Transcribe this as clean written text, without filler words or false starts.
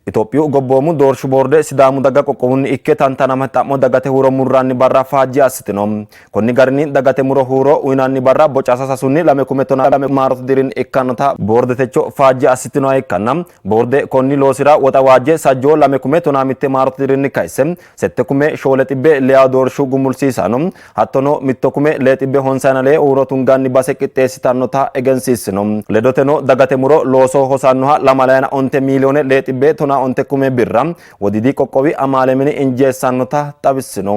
Itophiyu gobboomu doorshu boorde Sidaamu daga qoqqowunni ikke tantanamate xa'mo dagate huuro murranni barra faajje assitino. Konni garinni dagate muro huuro uyinanni barra bocasa sasunni 2012 maarote dirinni ikkannota boorde techo faajje assitinoha ikkanna boorde konni loosira woxawaajje sajjoo 2011 maarote dirinni kayisse sette kume shoole xibbe leya doorshu gumulsiisaano hattono mitto kume lee xibbe honsayina lee huuro tunganni base qixxeessitannota egensiissino. Ledoteno dagate muro loosoho hosannoha lamalayina onte miiliyoone lee xibbe tonaa onte kume birra Wodiidi qoqqowi amaale mini injeessannota xawissino.